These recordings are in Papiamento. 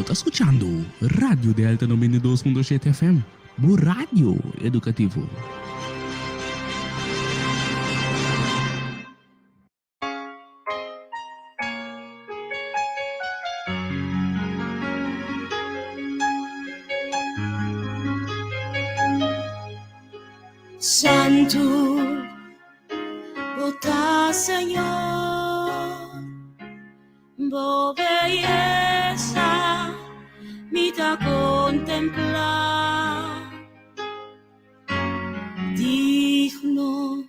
ta skuchando Radio Delta 92.7 FM, bo radio edukativo. Santu bo ta Señor, bo beyesa mi ta contemplá. Digno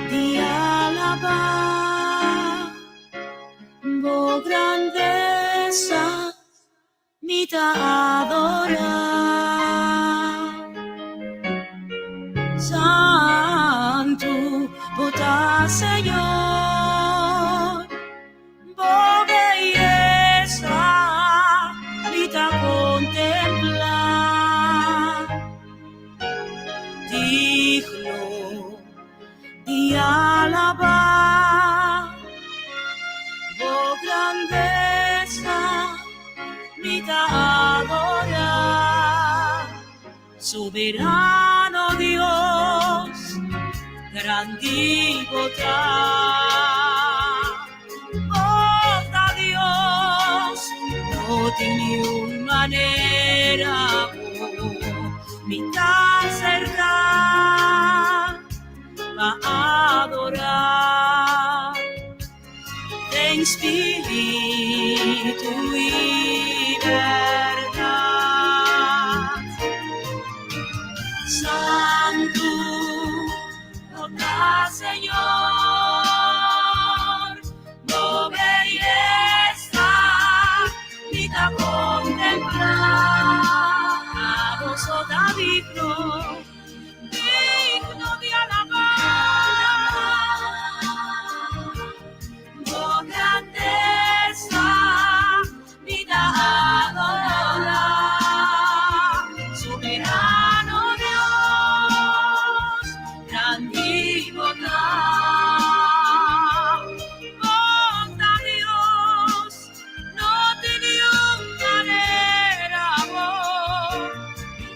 di alabá, bo grandesa mi ta adorá. Santu bo ta Señor, bo beyesa mi ta contemplá. Digno di alabá, bo grandesa mi ta adorá. Soberano Dios, grandi bo ta. Bo ta Dios, no tin niun manera ku mi ta acerca pa adorá den spiritu i bèrdat. Santu bo ta Señor, bo beyesa mi ta kontemplá, abo so ta digno. Digno di alabá Bo grandesa mi ta adorá Soberano Dios, grandi bo ta Bo ta Dios, no tin niun manera bo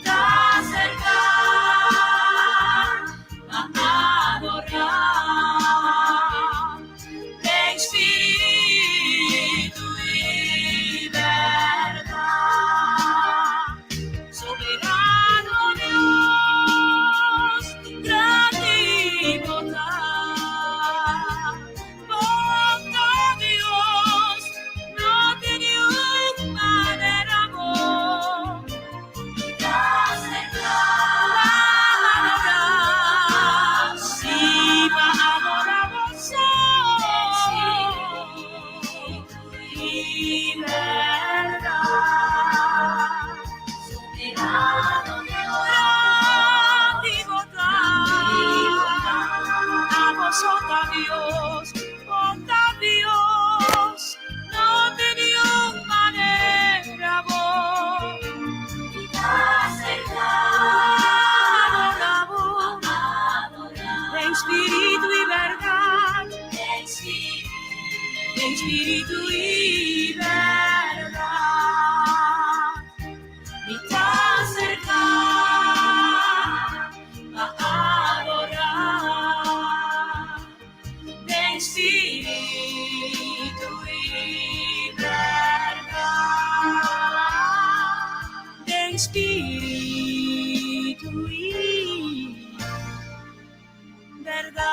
Ta acerca pa adora den spiritu i berdad. Soberano Dios, grandi bo ta. Bo ta Dios, no tin niun manera bo ta acerca pa adora, sí, pa adora bo so i berdad. Grandi bo ta, abo so ta Dios, bo ta Dios, no tin niun manera bo adora bo den spiritu i berdad, den spiritu i berdad. Mi ta acerca pa adora den spiritu i berdad, den spiritu i berdad.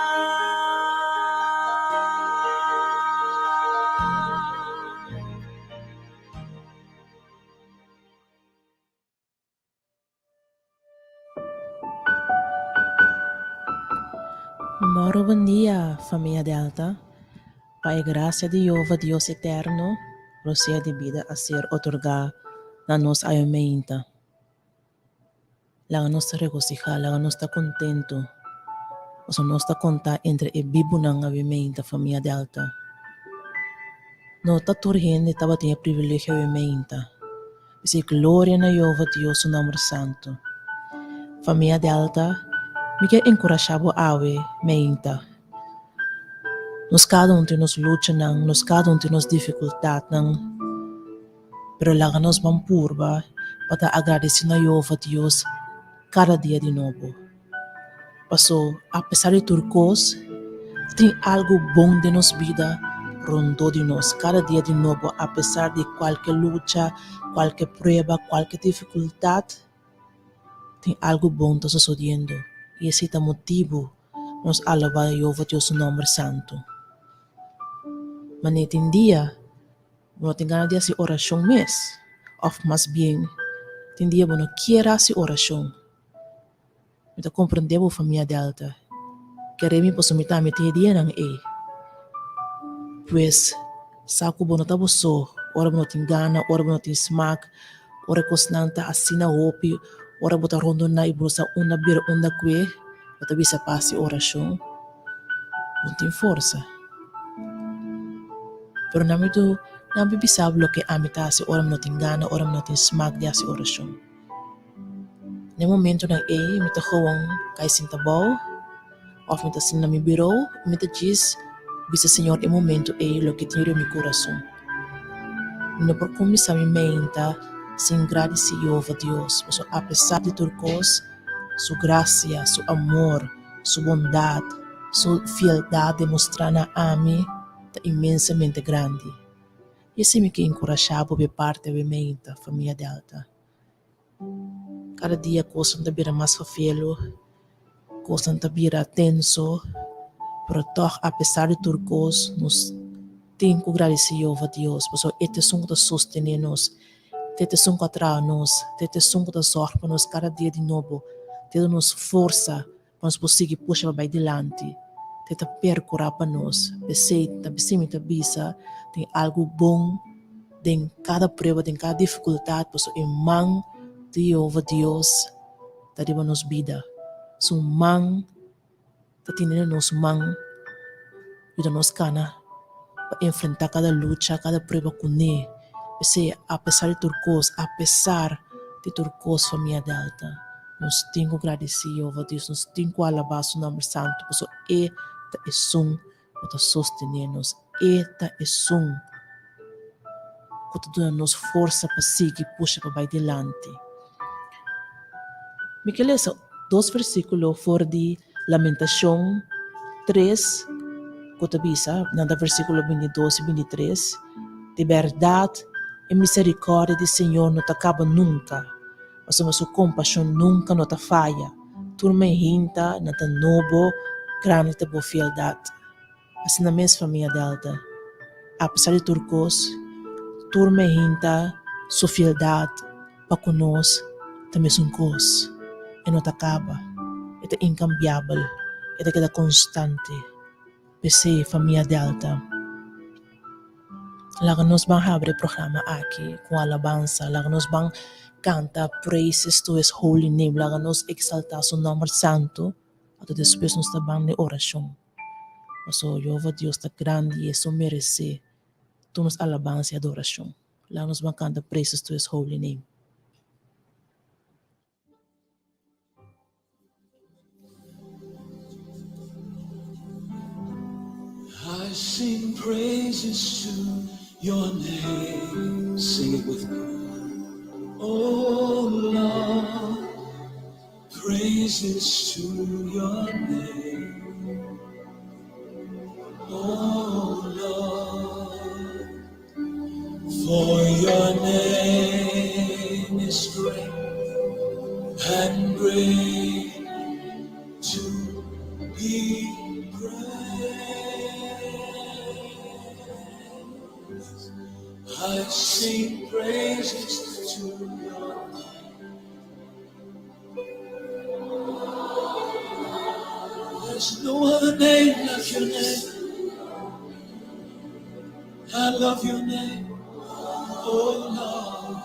Moro bon dia, famia Delta. Pa e gracia di Jehova Dios eterno, rosea di bida a ser otorgá na nos awe-meinta. Laga nos ta regosihá, laga nos ta kontentu, pasobra nos ta kontá entre e bibunan awe-meinta, famia Delta. No ta tur hende tabatin e privilegio awe-meinta. P'esei gloria na Jehova Dios su nomber santu. Famia Delta, mi kier enkurashá bo awe meinta. Nos kada un tin nos luchanan, nos kada un tin nos difikultatnan. Pero laga nos ban purba pa ta agradesí na Yehova Dios kada dia di nobo. Paso, apesar di tur kos, tin algu bon den nos bida rondó di nos kada dia di nobo, apesar di kualke lucha, kualke prueba, kualke difikultat, tin algu bon ta sosodiendo. I esei ta motibu nos alabá Yehova Dios su nòmber santu. Manera tin dia Bo no tin gana di hasi orashon mes, òf mas bien, tin dia bo no kier hasi orashon. Mi ta komprendé bo, famia Delta. Kere mi pasobra mi tambe tin e dianan ei. Pues, sa ku bo no ta bo so ora bo no tin gana, ora bo no tin smak, ora e kosnan ta asina hopi, ora bo ta rondoná i bo no sa unda bira, unda kue, bo ta bisa pa hasi orashon. Bo no tin forsa. Pero nan mi tu nan mi bisa bo loke ami ta hasi ora mi no tin gana, ora mi no tin smak di hasi orashon. Na e momentonan ei mi ta gewoon kai sinta abou òf mi ta sinta na mi birou i mi ta djis bisa Señor e momento ei loke tin riba mi kurason. Mi no por kuminsá mi menta sin gradisí Yehova Dios pasobra apesar di tur kos su grasia, su amor, su bondat, su fieldat demostrá na ami ta inmensamente grandi. I esei mi ke enkurashá bo be parti awe meinta, famia Delta. Kada dia kosnan ta bira mas fafelu, kosnan ta bira tenso, pero tòg apesar di tur kos nos tin ku gradisí Yehova Dios pasobra e ta esun ku ta sostené nos. Te ta esun ku a traha nos, te ta esun ku ta sòrg pa nos kada dia di nobo, te ta nos forsa pa nos por sigui pusha pa bai dilanti, te ta perkurá pa nos. P'esei ta bisí mi ta bisa tin algu bon den kada prueba, den kada difikultat, pasobra e man di Yehova Dios ta riba nos bida. Su man ta tene na nos man yuda nos kana pa enfrentá kada lucha, kada prueba kuné. P'esei, apesar di tur kos, apesar di tur kos, famia Delta, nos tin ku gradisí Yehova Dios, nos tin ku alabá su nòmber santu, pasobra e ta esun ku ta sostené nos, e ta esun ku ta duna nos forsa pa sigui pusha pa bai dilanti. Mi ke lesa dos versíkulo for di Lamentashon tres ku ta bisa, nan ta versíkulo bintidos i bintitres, Di bèrdat e miserikòrdia di Señor no ta kaba nunka, pasobra su kompashon nunka no ta faya. Tur mainta nan ta nobo, grandi ta bo fieldat. Asina mes famia Delta, apesar di tur kos, tur mainta su fieldat pa ku nos ta mesun kos. E no ta kaba, e ta inkambiabel, e ta keda konstante. P'esei famia Delta, laga nos ban habri e programa aki ku alabansa, laga nos ban kanta praises to his holy name, laga nos eksaltá su nòmber santu, anto despues nos ta ban den orashon. Pasobra Jehová Dios ta grandi i e so meresé tur nos alabansa i adorashon. Laga nos ban kanta praises to his holy name. I sing praises to your name. Sing it with me. Oh Lord, praises to your name. Oh Lord, for your name is great and great to be praised. I sing praises to your name. There's no other name like your name. I love your name, oh Lord.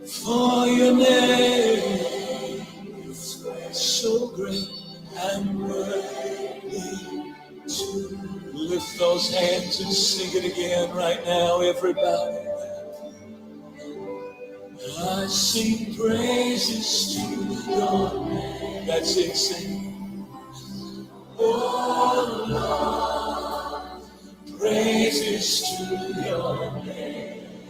For your name is so great and worthy to lift those hands and sing it again right now, everybody. I sing praises to your name. That's it, sing. Oh Lord, praises to your name.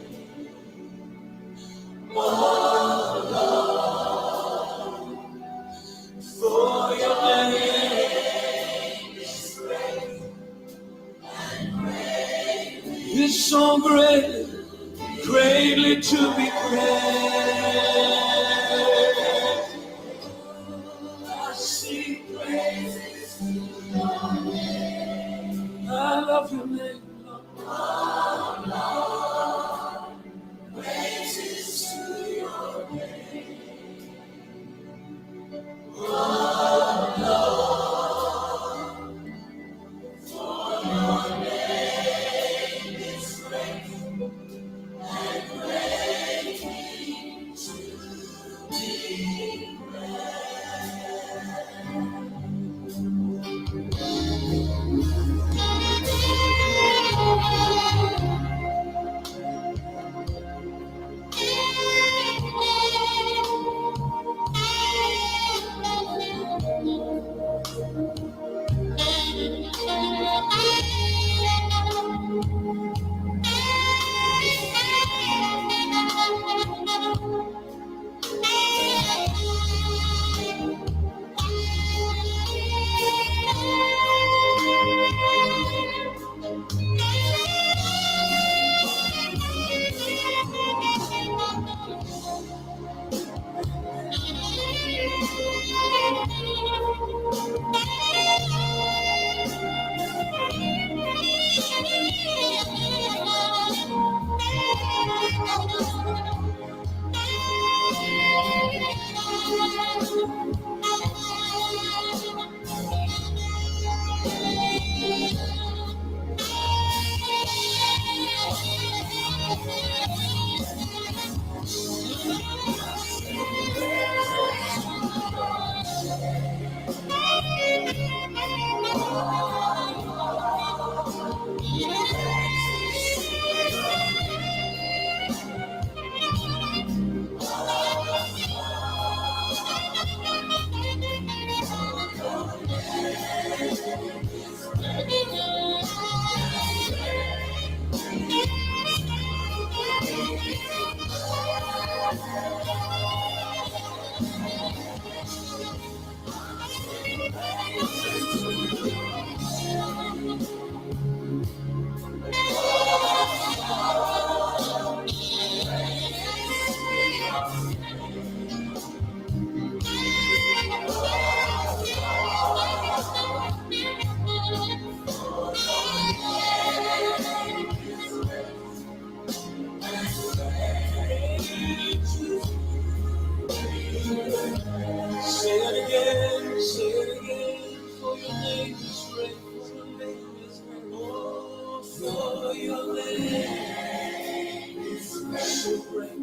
Say it again, say it again, for your name is great, for your name is great, oh, for your name is so great.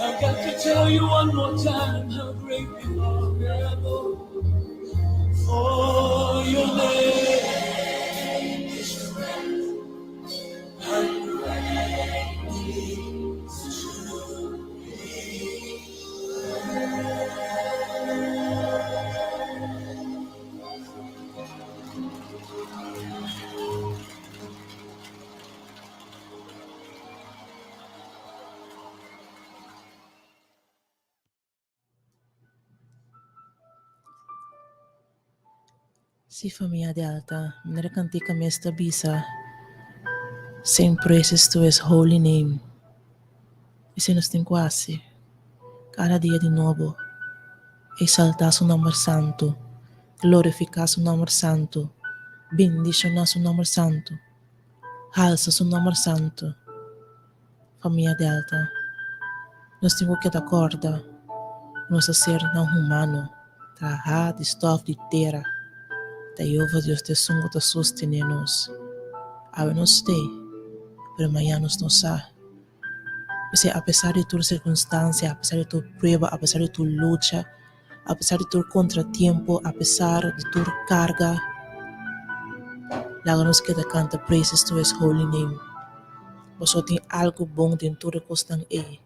I've got to tell you one more time how great you are, for your name is great and greatly to be. Sí famia Delta, manera cantica mes ta bisa, Sing praises to his holy name. Esei nos tin cu haci cada dia di nobo, exalta su nomber santo, glorifica su nomber santo, bendiciona su nomber santo, halsa su nomber santo. Famia Delta, nos tin ku keda kòrda ku nos ta sernan humano, trahá di stòf di tera. Ta Yehova Dios ta esun ku ta sostené nos. Awe nos t'ei, pero mañan nos no sa. P'esei, apesar di tur sirkunstansia, apesar di tur prueba, apesar di tur lucha, apesar di tur kontratiempo, apesar di tur karga, laga nos keda kanta praises to His holy name. Boso tin algu bon den tur e kosnan ei.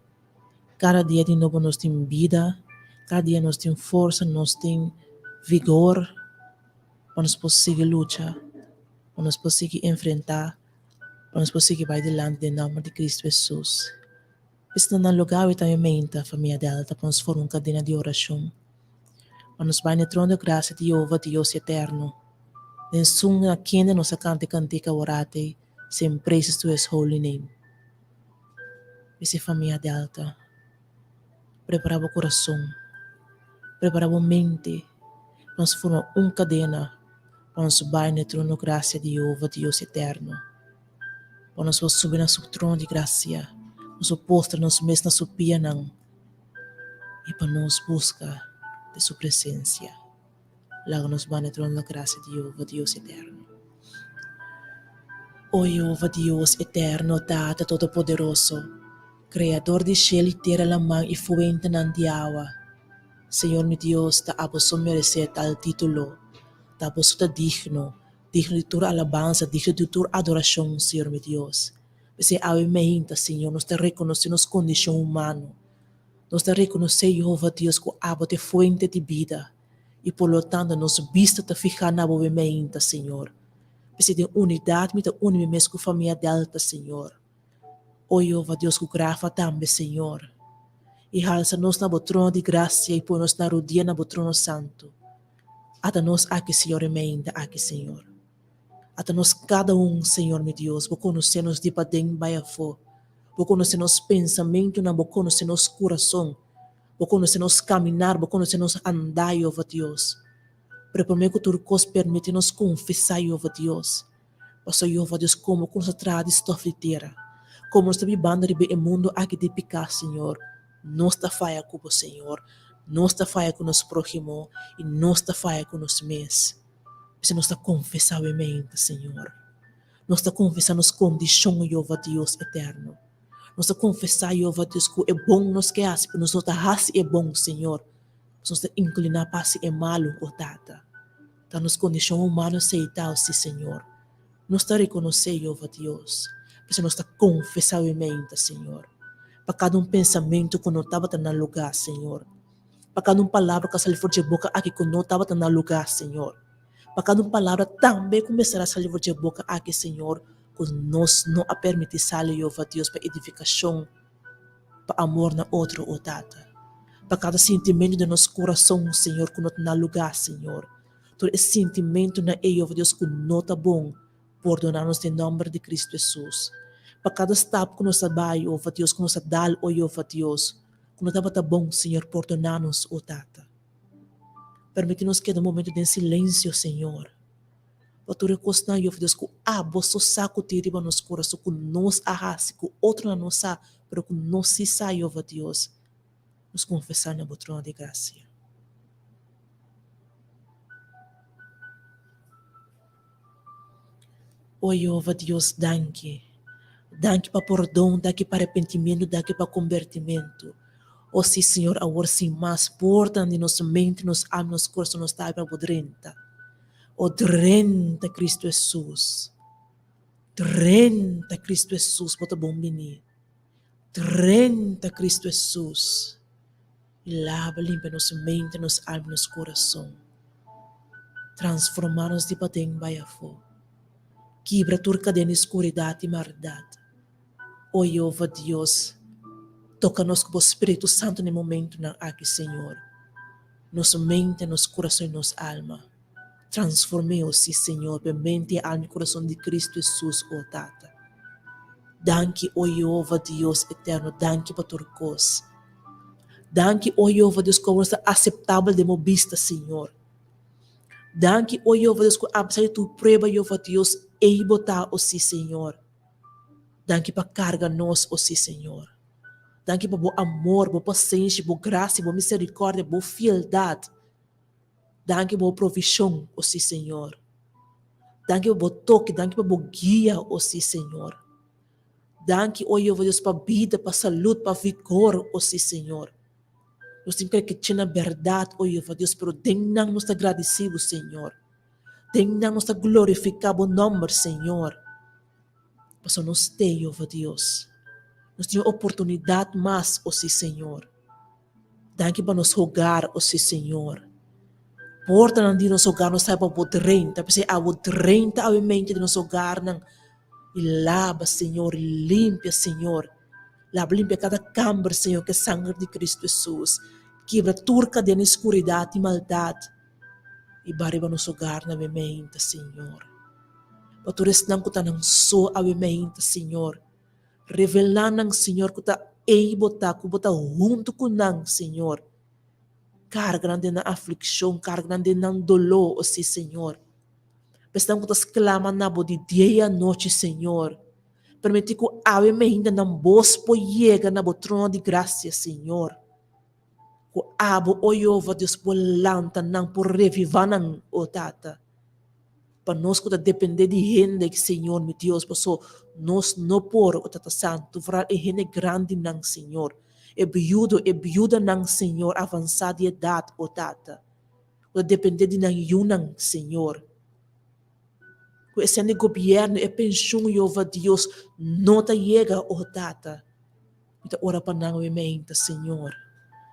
Kada dia di nobo nos tin bida, kada dia nos tin forsa, nos tin vigor pa nos por sigui lucha, pa nos por sigui enfrentá, pa nos por sigui bai dilanti den nòmber di Kristu Hesus. Esnan na lugá awe tambe meinta, famia Delta, pa nos forma un kadena di orashon, pa nos bai na e trono di grasia di Yehova, Dios eterno. Den sun na kende nos a kanta e kantika Orate, Sing praises to His holy name. Mester famia Delta, prepara bo kurason, prepara bo mente, pa nos forma un kadena pa nos bai na e trono grasia di Yehova, Dios eterno. Pa nos por subi na su trono di grasia, nos por postra nos mes na su pianan i pa nos buska di su presensia. Laga nos bai na e trono di grasia di Yehova, Dios eterno. O Jehova Dios eterno, Tata Todopoderoso, Kreador di shel i tera, laman i fuentenan di awa. Señor mi Dios, ta abo so meresé tal título. Ta abo so ta digno, digno di tur alabansa, digno di tur adorashon, Señor mi Dios. P'esei awe meinta, Señor, nos ta rekonosé nos kondishon humano. Nos ta rekonosé, Jehova Dios, ku abo ta e fuente di bida, i por lo tanto nos bista ta fihá na bo meinta, Señor. P'esei den unidat mi ta uni mi mes ku famia Delta, Señor. O Jehova Dios ku grafa tambe, Señor. I halsa nos na bo trono di grasia i pone nos na rudia na bo trono santu. Ata nos aki, Señor, e meinta aki, Señor. Ata nos kada un, Señor mi Dios, bo konosé nos di paden bai afó. Bo konosé nos pensamentunan, bo konosé nos kurason. Bo konosé nos kaminar, bo konosé nos andá, Jehova Dios. Pero promé ku tur kos permití nos konfesá, Jehova Dios. Pasobra Jehova Dios komo ku nos ta traha di stòf di tera, komo nos ta bibando riba e mundu aki di piká, Señor, nos ta faya ku bo, Señor, nos ta faya ku nos próhimo i nos ta faya ku nos mes. P'esei nos ta konfesá awe meinta, Señor. Nos ta konfesá nos kondishon, Jehova Dios eterno. Nos ta konfesá, Jehova Dios, ku e bon nos ke hasi, pero nos no ta hasi e bon, Señor. Pasobra nos ta inkliná pa hasi e malu, o Tata. Ta nos kondishon humano seitá, o sí, Señor. Nos ta rekonosé, Jehova Dios. P'esei nos ta konfesá awe meinta, Señor, pa kada un pensamentu ku no tabata na lugá, Señor. Pa kada un palabra ku a sali for dje boka aki ku no tabata na lugá, Señor. Pa kada un palabra tambe ku mester a sali for dje boka aki, Señor, ku nos no a permití sali, Jehova Dios, pa edifikashon, pa amor na otro, o Tata. Pa kada sintimentu den nos kurason, Señor, ku no ta na lugá, Señor. Tur e sintimentunan ei, Jehova Dios, ku no ta bon, pordoná nos den nòmber di Kristu Hesus. Pa kada stap ku nos a bai, Jehova Dios, ku nos a dal, o Jehova Dios, ku no tabata bon, Señor, pordoná nos, o Tata. Permití nos keda un momento den silensio, Señor. Pa tur e kosnan, Jehova Dios, ku abo so sa ku tin riba nos kurason, ku nos a hasi, ku otronan no sa, pero ku nos sí sa, Jehova Dios, nos konfesá na bo trono di grasia. O Jehova Dios, danki. Danki pa pordon, danki pa arepentimentu, danki pa kombertimentu. O sí, Señor, awor sin mas portanan di nos mente, nos alma, nos kurason nos ta abri pa bo drenta. O drenta Cristo Hesus. Drenta Cristo Hesus, bo ta bon bini. Drenta Cristo Hesus. I laba limpia nos mente, nos alma, nos kurason. Transformá nos di paden bai afó. Kibra tur kadena di skuridat i maldat. O Jehová Dios, toka nos ku bo spiritu santu na e momentunan aki, Señor. Nos mente, nos kurason i nos alma. Transform'é, o sí, Señor, pa e mente, alma i kurason di Kristu Hesus, o Tata. Danki, o Jehová Dios eterno, danki pa tur kos. Danki, o Jehová Dios, ku awor nos ta aseptabel den bo bista, Señor. Danki, o Jehová Dios, ku apesar di tur prueba, Jehová Dios, ei bo ta, o sí, Señor. Danki pa karga nos, o sí, Señor. Danki pa bo amor, bo pasenshi, bo grasia, bo miserikòrdia, bo fieldat. Danki pa bo provishon, o sí, Señor. Danki pa bo toke, danki pa bo guia, o sí, Señor. Danki, o Jehová Dios, pa bida, pa salud, pa vigor, o sí, Señor. Nos tin ku kere na bèrdat, o Jehová Dios, pero den nan nos ta gradisí bo, Señor. Den nan nos ta glorifiká bo nòmber, Señor. Pasobra nos te, Jehová Dios. Nos tin un oportunidat mas, o sí, Señor. Danki pa nos hogar, o sí, Señor. Portanan di nos hogar nos ta pa bo drenta, p'esei abo drenta awe mente di nos hogarnan i laba, Señor, i limpia, Señor. Laba limpia kada kamber, Señor, ku e sanger di Kristu Hesus. Kibra tur kadena di skuridat i maldat i ba riba nos hogarnan awe mente, Señor. Pa tur esnan ku ta nan so awe mente, Señor. Revelá nan, Señor, ku ta ei Bo ta, ku Bo ta huntu ku nan, Señor. Karga nan den nan aflikshon, karga nan den nan doló, o sí, Señor. Pa esnan ku ta sklama na Bo di dia i anochi, Señor, permití ku awe meinda nan bos por yega na Bo trono di grasia, Señor. Ku Abo, o Jehová Dios, por lanta nan, por revivá nan, o Tata. Pa nos ku ta dependé di hende, Señor mi Dios, paso nos no por, o Tata Santu, foral e hende grandinan, Señor, e biudo, e biudanan, Señor, avansá di edat, o Tata, ku ta dependé di nan yunan, Señor. Ku esei di gobièrnu, e penshun, Jehová Dios, no ta yega, o Tata. Mi ta ora pa nan awe-meinta, Señor.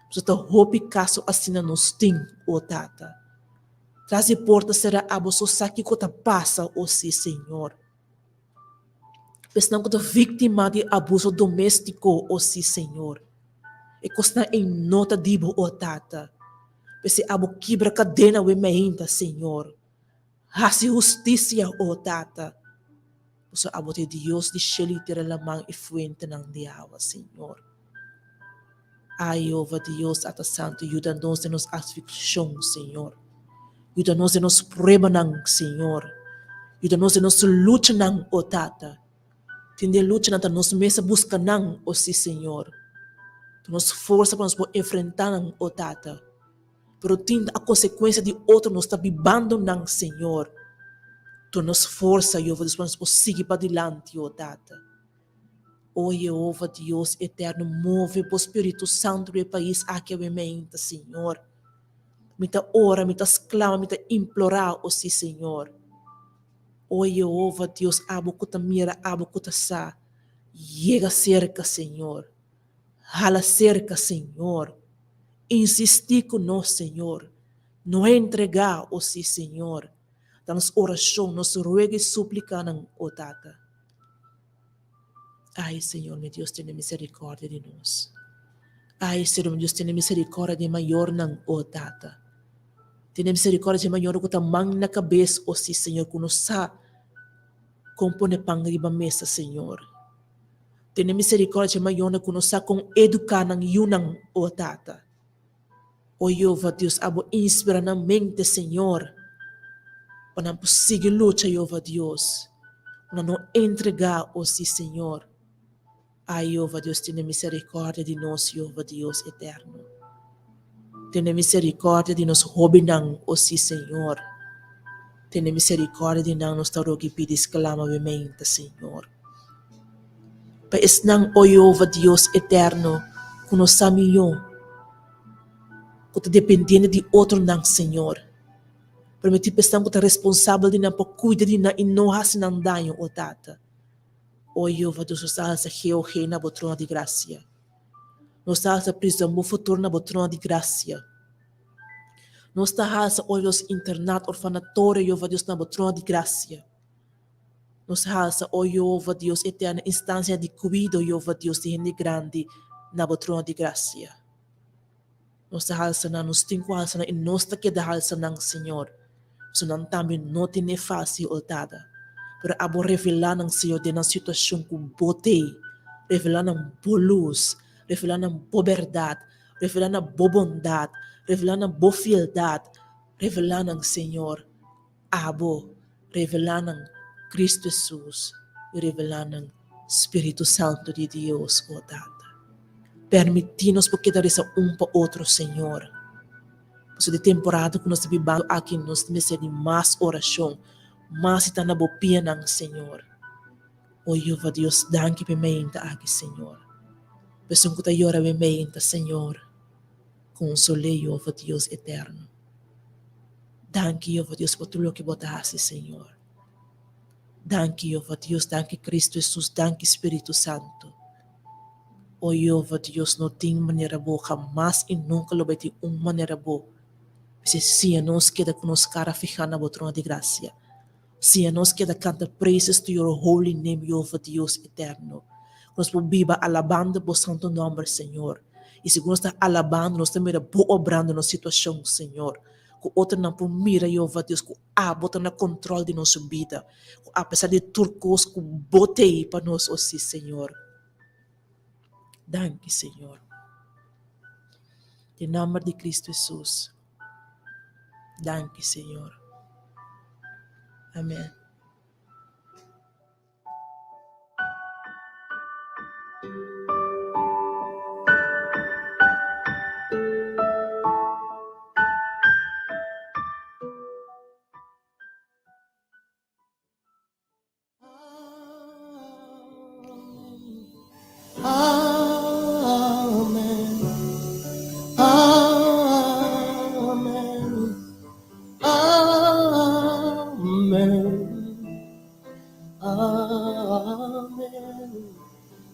Pasobra ta hopi kaso asina nos tin, o Tata. Tras di porta será abo so sa kiko ta pasa, o sí, Señor. Esnan ku ta víktima di abuso doméstiko, o sí, Señor. E kosnan ei no ta di bo, o Tata. P'esei abo kibra kadena awe-meinta, Señor. Hasi hustisia, o Tata. Pasobra abo ta e Dios di shelu i tera, laman i fuentenan di awa, Señor. Ai, Jehova Dios, Tata Santu, yuda nos den nos aflikshon, Señor. Yuda nos den nos pruebanan, Señor. Yuda nos den nos luchanan, o Tata. Tin di e luchanan ta nos mes a buska nan, o sí, Señor. Ta nos forsa pa nos por enfrentá nan, o Tata. Pero tin a konsekuensia di otro nos ta bibando nan, Señor. Duna nos forsa, Jehova Dios, pa nos por sigui padilanti, o Tata. O Jehova Dios eterno, move bo Spiritu Santu riba e pais aki awe meinta, Señor. Mi ta ora, mi ta sklama, mi ta implorá, o sí, Señor. O Jehova Dios, abo ku ta mira, abo ku ta sa, yega serka, Señor. Hala serka, Señor. Insistí ku nos, Señor. No entregá, o sí, Señor. Ta nos orashon, nos ruega i súplikanan, o Tata. Ai, Señor, mi Dios, tene miserikòrdia di nos. Ai, Señor, mi Dios, tene miserikòrdia di e mayornan, o Tata. Tene miserikòrdia di e mayornan ku ta man na kabes, o sí, Señor, ku no sa kon pone pan riba mesa, Señor. Tene miserikòrdia dje mayornan ku no sa kon eduká nan yunan, o Tata. O Jehová Dios, abo inspirá nan mente, Señor, pa nan por sigui lucha, Jehová Dios, ku nan no entregá, o sí, Señor. Ai, Jehová Dios, tene miserikòrdia di nos, Jehová Dios eterno. Tene miserikòrdia di nos hóbennan, o sí, Señor. Tene miserikòrdia di nan, nos ta roga i pidi, sklama bo mente, Señor. Pa esnan, o Jehova Dios eterno, ku no sa mihó, ku ta dependiente di otronan, Señor. Permití pa esnan ku ta responsabel di nan pa kuida di nan i no hasi nan daño, o Tata. O Jehova Dios, nos ta alsa GOG na bo trono di grasia. Nos ta alsa Prison Bo Futuro na bo trono di grasia. Nos ta alsa, o Dios, internat, orfanatorio, Jehova Dios, na bo trono di grasia. Nos halsa, o Jehova Dios eterno, instancia di cuido, Jehova Dios di hende grandi, na bo trono di gracia. Nos ta halsa nan, nos tin cu halsa nan, i nos ta keda halsa nan, Señor, pasobra nan tambe no tene facil oltada. Pero abo revela nan, Señor, den nan situacion cu bo t'ei. Revela nan bo luz, revela nan bo berdad, revela nan bo bondad, revela nan bo fieldad, revela nan, Señor, Abo revelá nan Cristo Hesus i revelá nan Spiritu Santu di Dios, o Tata. Permití nos por keda resa un pa otro, Señor. Pasobra di temporada ku nos ta bibando aki nos mester di mas orashon, mas di ta na bo pianan, Señor. O Jehová Dios, danki pa e meinta aki, Señor. Pa esun ku ta yora pa e meinta, Señor, konsol'é, Jehová Dios eterno. Danki Jehova Dios pa tur loke bo ta hasi Señor. Danki Jehova Dios, danki Cristo Jesus, danki Spiritu Santo. O Jehova Dios no tin manera bo hamas y nunca lo bay tin un manera bo. P'esei siña nos keda cu nos cara fiha na bo trono di gracia. Siña nos keda canta praises to your holy name Jehova Dios eterno. Cu nos por biba alabando bo santo nomber Señor. Y segun nos ta alabando nos ta mira bo obrando nos situacion Señor. Cu otronan por mira Jehova Dios cu abo ta na control di nos bida. Cu apesar di tur cos cu bo t'ey pa nos o si Señor. Danki Señor. Den nomber di Cristo Jesus. Danki Señor. Amen.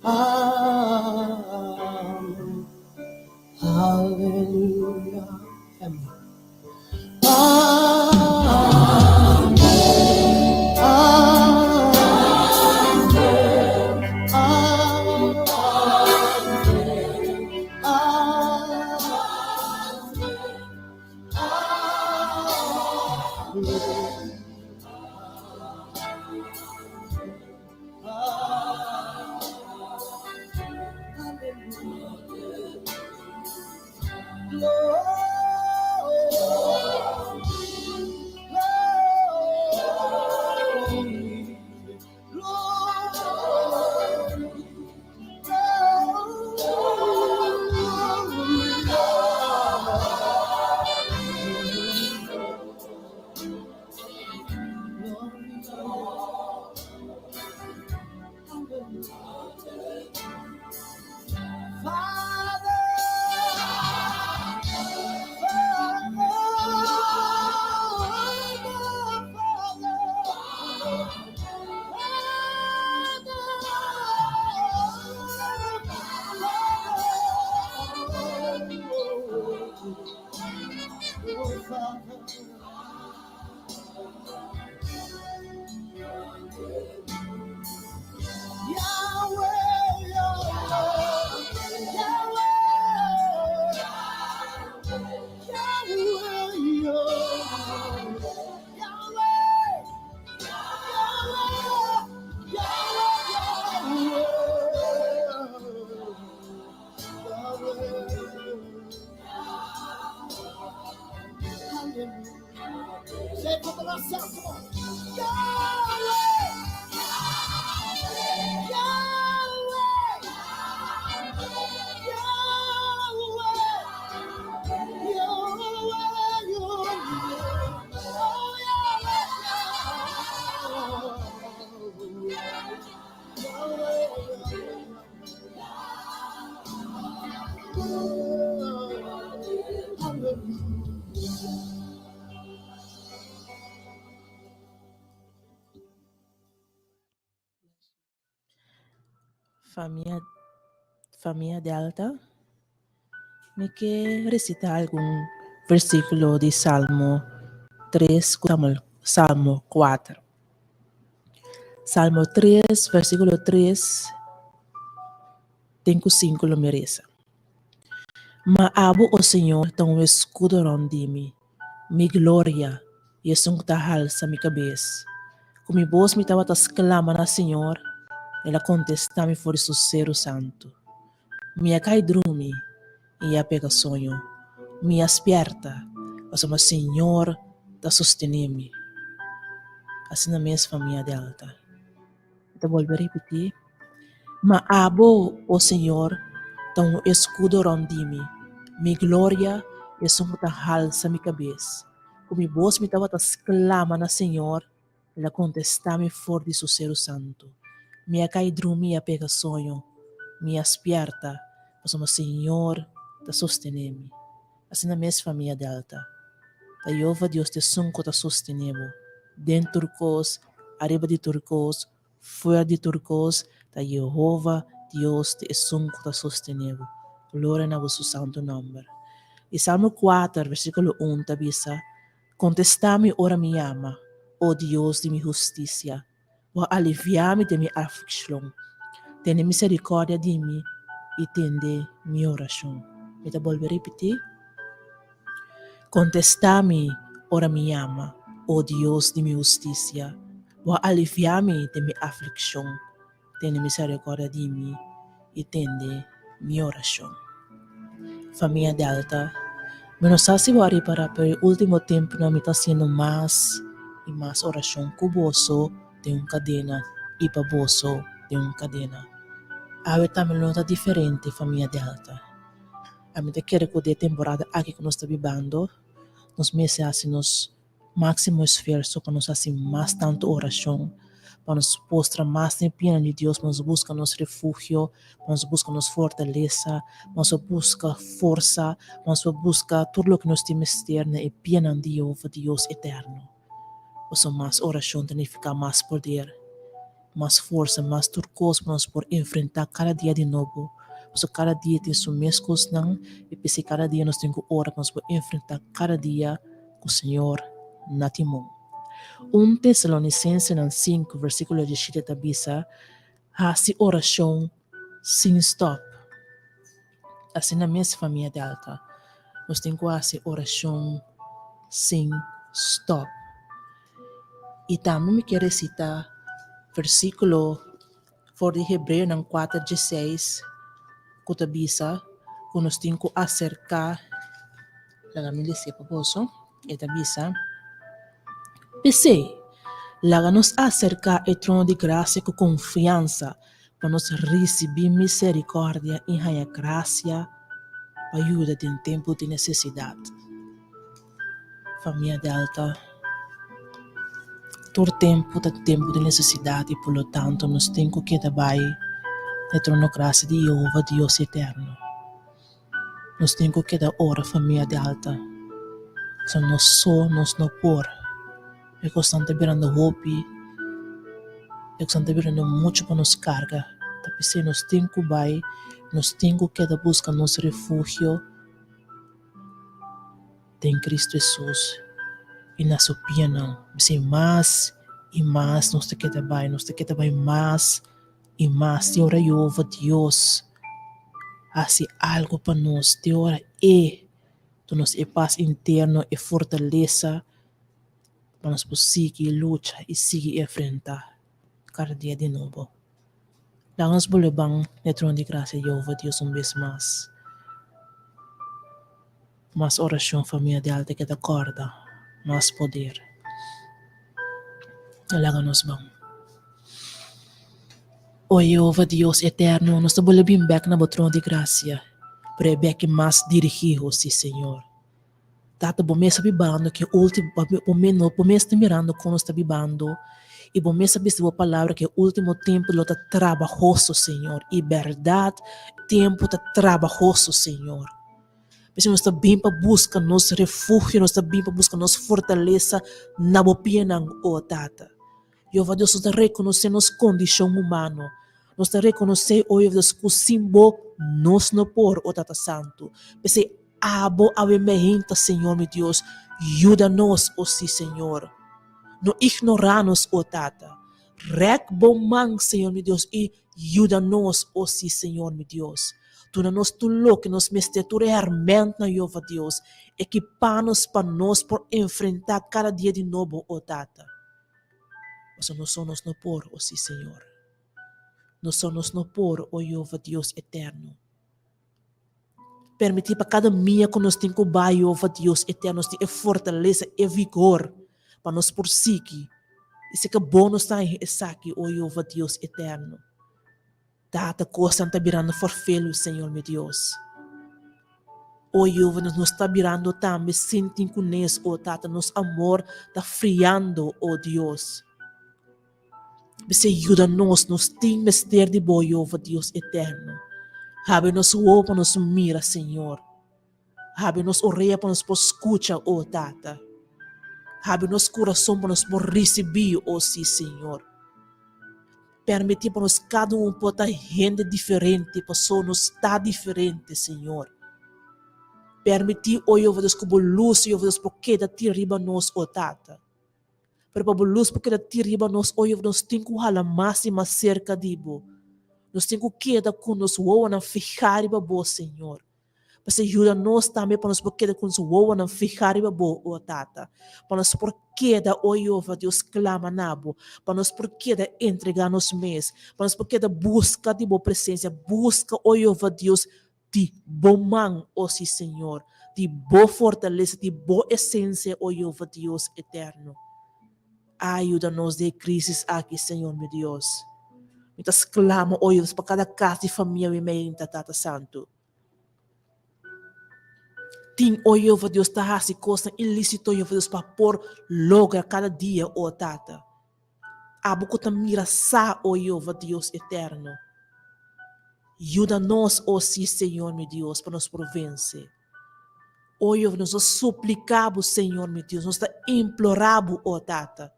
Amen. Hallelujah. Family. Amen. Amen. Amen. Amen. Amen. Famia Famia Delta Mi ke resitá algun versíkulo di Salmo tres ku Salmo kuater. Salmo tres versíkulo tres ten ku sinku lo mi resa. Ma abo, o Señor, ta un eskudo rònt di mi, mi gloria i esun ku ta halsa mi kabes. Ku mi bos mi tabata sklama na Señor, el a kontestá mi for di su seru santu. Mi a kai drumi i a pega soño, mi a spièrta, pasobra Señor ta sostené mi. Asina mes famia Delta. Mi ta bolbe ripití, Ma abo, o Señor, ta un eskudo rònt di mi, mi gloria i esun ku ta halsa mi kabes. Ku mi bos mi tabata sklama na Señor, el a kontestá mi for di su seru santu. Mi a kai drumi i a pega soño, mi a spièrta, pasobra Señor ta sostené mi. Asina mes famia Delta. Ta Jehova Dios ta esun ku ta sostené bo den tur kos, ariba di tur kos, fuera di tur kos, ta Jehova Dios ta esun ku ta sostené bo. Gloria na bo su santu nòmber. I Salmo kuater, versíkulo un ta bisa, Kontestá mi ora mi yama, o Dios di mi hustisia. Bo a aliviá mi den mi aflikshon. Tene miserikòrdia di mi i tende mi orashon. Mi ta bolbe ripití, Kontestá mi ora mi yama, o Dios di mi hustisia. Bo a aliviá mi den mi aflikshon. Tene miserikòrdia di mi i tende mi orashon. Famia Delta, Mi no sa si bo a ripará, pero e último tempunan mi ta hasiendo mas i mas orashon ku boso den un kadena i pa boso den un kadena. Awe tambe lo no ta diferente, famia Delta. Ami ta kere ku den e temporada aki ku nos ta bibando, nos mester hasi nos Máksimo esfuerso pa nos hasi mas tantu orashon, pa nos postra mas den pianan di Dios, pa nos buska nos refugio, pa nos buska nos fortalesa, pa nos por buska forsa, pa nos por buska tur loke nos tin mester na e pianan di Yehova, Dios eterno. Pasobra mas orashon ta nifiká mas poder. mas forsa, mas tur kos pa nos por enfrentá kada dia di nobo. Pasobra kada dia tin su mes kosnan i p'esei kada dia nos tin ku ora pa nos por enfrentá kada dia ku Señor na timon. Un Tesalonisensenan sinku versíkulo dieshete ta bisa, Hasi orashon sin stòp. Asina mes famia Delta, nos tin ku hasi orashon sin stòp. I tambe mi ke resitá versíkulo for di Hebreonan kuater dieseis ku ta bisa ku nos tin ku aserká, laga mi lese pa boso, e ta bisa, P'esei, laga nos aserká e trono di grasia ku konfiansa pa nos risibí miserikòrdia i haña grasia pa yuda den tempu di nesesidat. Famia Delta, Tur tempu ta tempu di nesesidat i por lo tanto nos tin ku keda bai na e trono grasia di Yehova, Dios eterno. Nos tin ku keda ora famia Delta. Pasobra nos so nos no por. E kosnan ta birando hopi, e kosnan ta birando muchu pa nos karga. Ta p'esei nos tin ku bai, nos tin ku keda buska nos refugio den Cristo Hesus i na su pianan. P'esei mas i mas nos ta keda bai, nos ta keda bai mas i mas te ora Yehova Dios hasi algu pa nos, te ora e duna nos e pas interno, e fortalesa pa nos por sigui lucha i sigui enfrentá kada dia di nobo. Laga nos bolbe ban na e trono di grasia di Yehova Dios un bes mas. Mas orashon famia di alta keda kòrda, mas poder. Laga nos ban. O Yehova Dios eterno, nos ta bolbe bin bèk na bo trono di grasia, pero e bèk mas dirigí, o sí, Señor. Tata, bo mes ta bibando ku e ultimo, bo mes ta mirando kon nos ta bibando, i bo mes a bisa bo palabra ku e ultimo tempu lo ta trabahoso, Señor. I bèrdat, tempu ta trabahoso, Señor. P'esei nos ta bin pa buska nos refugio, nos ta bin pa buska nos fortalesa na bo pianan, o Tata. Jehová Dios, nos ta rekonosé nos kondishon humano. Nos ta rekonosé, o Jehová Dios, ku sin bo nos no por, o Tata Santu. P'esei abo awe meinta, Señor mi Dios, yuda nos, o sí, Señor. No ignorá nos, o Tata. Rèk bo man, Señor mi Dios, i yuda nos, o sí, Señor mi Dios. Duna nos tur loke nos mester, tur e hèrmèntnan, Jehová Dios. Ekipá nos pa nos por enfrentá kada dia di nobo, o Tata. Pasobra nos so nos no por, o sí, Señor. Nos so nos no por, o Jehová Dios eterno. Permití pa kada mia ku nos tin ku bai, Jehová Dios eterno, nos tin e fortalesa, e vigor pa nos por sigui. I si ka bo nos ta haña esaki, o Jehová Dios eterno. Tata, kosnan ta birando forfelu, Señor mi Dios. O Jehová, nos no sta birando tambe sin tin kunes, o Tata, nos amor ta friando, o Dios. P'esei yuda nos, nos tin mester di bo, Jehová Dios eterno. Habri nos wowo pa nos mira, Señor. Habri nos orea pa nos por skucha, o Tata. Habri nos kurason pa nos por risibí, o sí, Señor. Permití pa nos kada un por ta hende diferente, paso nos ta diferente, Señor. Permití, o Jehová Dios, ku bo lus, Jehová Dios, por keda tira riba nos, o Tata. Pero pa bo lus por keda tira riba nos, o Jehová, nos tin ku hala mas i mas serka di bo. Nos tin ku keda ku nos wowonan fihá riba bo, Señor. P'esei yuda nos tambe pa nos por keda ku nos wowonan fihá riba bo, o Tata. Pa nos por keda, o Jehová Dios, klama na bo. Pa nos por keda entregá nos mes. Pa nos por keda buska di bo presensia. Buska, o Jehová Dios, di bo man, o sí, Señor, di bo fortalesa, di bo esensia, o Jehová Dios eterno. A yuda nos den e crisis aki, Señor mi Dios. Mi ta sclama, o Dios, pa cada cas di famia mi meinta, Tata Santu. Tin, o Jehová Dios, ta haci cosnan ilícito, Jehová Dios, pa por logra cada dia, o Tata. Abo cu ta mira sa, o Jehová Dios eterno. Yuda nos, o sí, Señor mi Dios, pa nos por vence. O Jehová, nos ta supliká bo, Señor mi Dios, nos ta implorá bo, o Tata.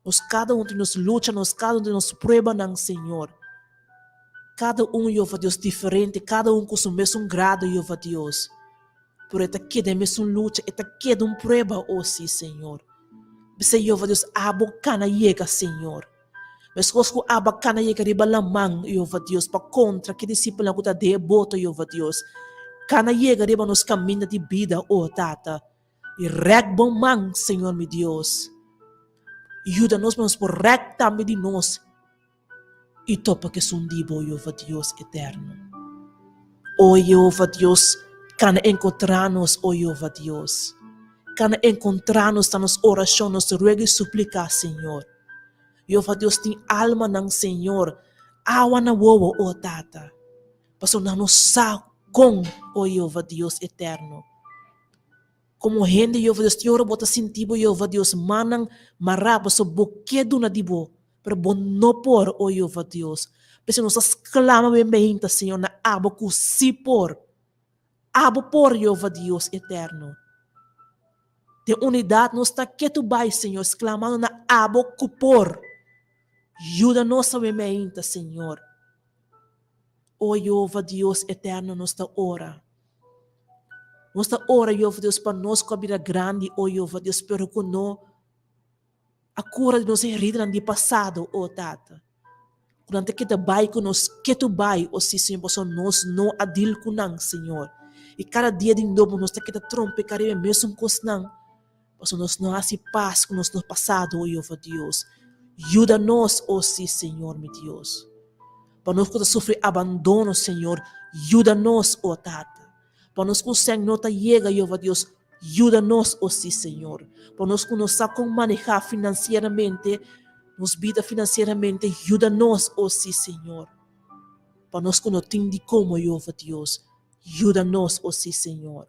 Nos kada un tin nos lucha, nos kada un tin nos pruebanan, Señor. Kada un, Jehová Dios, diferente, kada un ku su mesun grado, Jehová Dios. Pero e ta keda e mesun lucha, e ta keda un prueba, o sí, Señor. P'esei, Jehová Dios, abo kana yega, Señor. Meskos ku abo a kana yega riba laman, Jehová Dios, pa kontra ki disipelnan ku ta den e boto, Jehová Dios. Kana yega riba nos kaminda di bida, o Tata. I rèk bo man, Señor mi Dios. Yuda nos pa nos por rèk tambe di nos i topa ku esun di bo, Jehová Dios eterno. O Jehová Dios, kana enkontrá nos, o Jehová Dios. Kana enkontrá nos ta nos orashon, nos ruego i supliká, Señor. Jehová Dios tin almanan, Señor, awa na wowo, o Tata. Pasobra nan no sa kon, o Jehová Dios eterno. Komo hende, Jehová Dios, tin ora bo ta sinti bo, Jehová Dios, mannan mará pasobra bo ke duna di bo, pero bo no por, o Jehová Dios. P'esei nos ta sklama ben behinta, Señor, na abo ku sí por. Abo por, Jehová Dios eterno. Den unidat nos ta ketu bai, Señor, sklamando na abo ku por. Yuda nos awe meinta, Señor. O Jehová Dios eterno, nos ta ora. Nos ta ora, Jehová Dios, pa nos ku a bira grandi, o Jehová Dios, pero ku no a kura di nos heridanan di pasado, o Tata. Ku nan ta keda bai ku nos ketu bai, o sí, Señor, pasobra nos no a dil ku nan, Señor. I kada dia di nobo nos ta keda trompeká riba e mesun kosnan, pasobra nos no a hasi pas ku nos pasado, o Jehová Dios. Yuda nos, o sí, Señor mi Dios. Pa nos ku ta sufri abandono, Señor, yuda nos, o Tata. Pa nos ku sèn no ta yega, Jehová Dios, yuda nos, o sí, Señor. Pa nos ku no sa kon manehá finansieramente, nos bida finansieramente, yuda nos, o sí, Señor. Pa nos ku no tin di komo, Jehová Dios, yuda nos, o sí, Señor.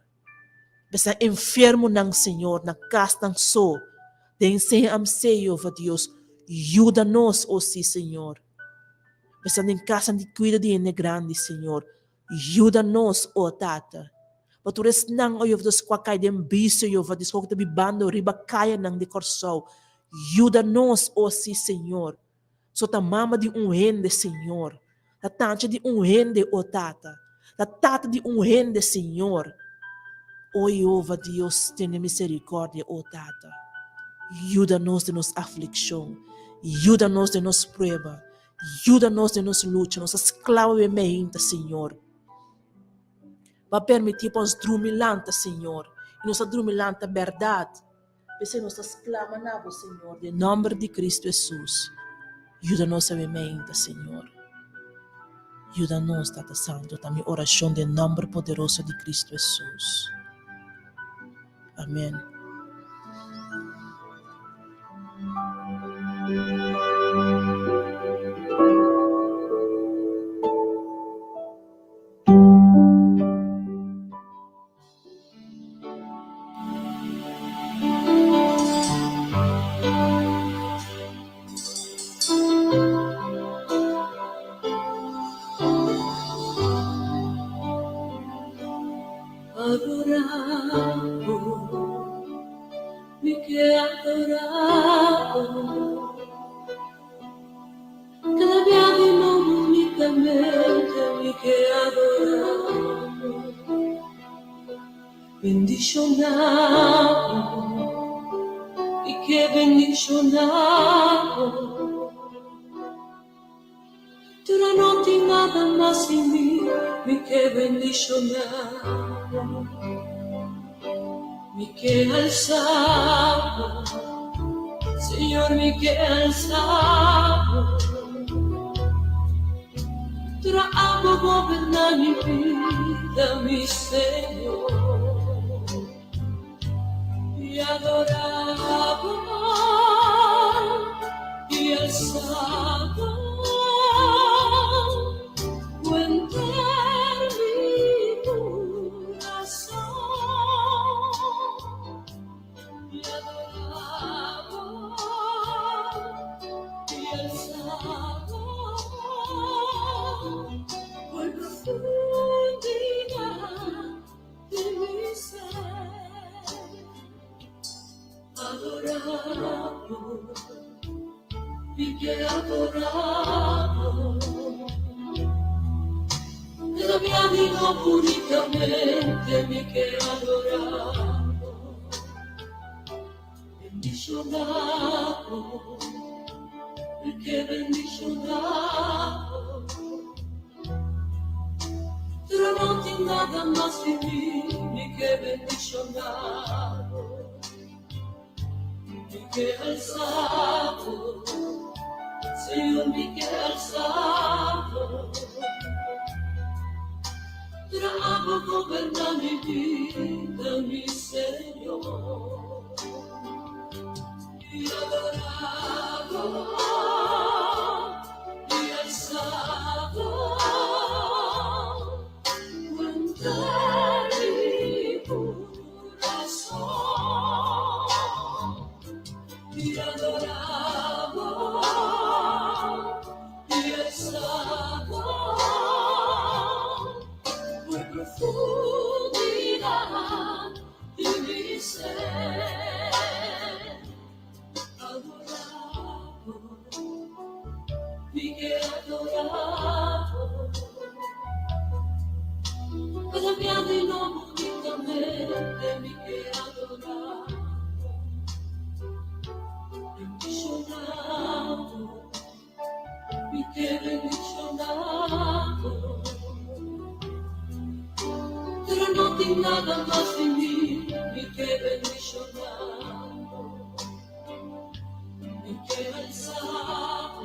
Besa enfermonan, Señor, na kasnan so, den CMC, Jehová Dios, yuda nos, o sí, Señor. Besa den kasnan di kuido di hende grandi, Señor, yuda nos, o Tata. Pa tur esnan, o Jehová Dios, ku a kai den bisio, Jehová Dios, ku ta bibando riba kayanan di Kòrsou, yuda nos, o sí, Señor. So ta mama di un hende, Señor. Ta tancha di un hende, o Tata. Ta tata di un hende, Señor. O Jehova Dios, tene misericordia, o Tata. Yuda nos den nos afliccion. Yuda nos den nos prueba. Yuda nos den nos lucha. Nos ta sclavo be meinta, Señor. Bo a permiti pa nos drumi lanta, Señor. Y nos a drumi lanta berdad. P'esei nos ta sklama na bo, Señor, den nòmber di Kristu Hesus. Yuda nos awe meinta, Señor. Yuda nos, Tata Santu, ta mi orashon den nòmber poderoso di Kristu Hesus. Amen. Kada bia mi no únikamente mi ke adorá bo, bendishoná bo, mi ke bendishoná bo. Pero no tin nada mas di mi, mi ke bendishoná bo, mi ke alsá bo, Señor, mi ke alsá bo. Pero abo goberná mi bida, mi Señor. Mi adorá bo, mi alsá bo, Cuenta mi corazón. Mi adorá bo, mi alsá bo, Por profundidad di mi ser. Adorá bo, mi ke adorá bo. Kada bia di nobo únikamente mi ke adorá bo. Bendishoná bo, mi ke bendishoná bo. Pero no tin nada mas di mi, mi ke bendishoná bo. Mi ke alsá bo,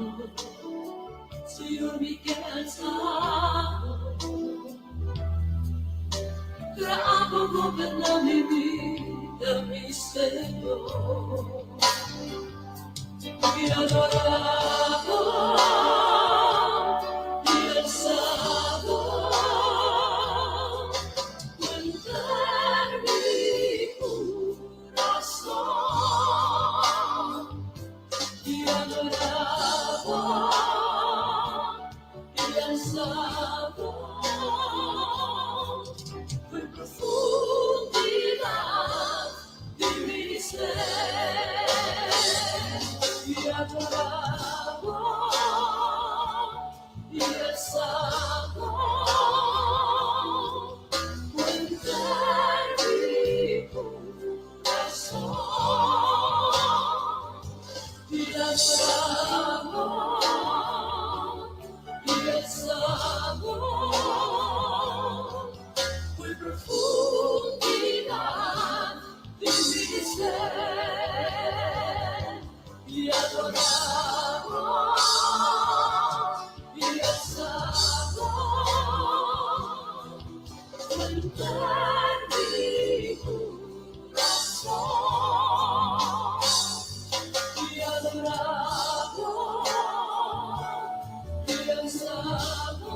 Señor, mi ke alsá bo. Pero abo goberná mi bida, mi Señor. Mi adorá bo, mi alsá bo, Cuenta mi corazón. Mi adorá bo, mi alsá bo, Por profundidad di mi ser. Mi adorá bo, mi alsá bo, Cuenta mi corazón. Mi adorá bo, mi alsá bo, Por profundidad di mi ser. Mi adorá bo, mi alsá bo, Cuenta mi corazón. Mi adorá bo, mi alsá bo,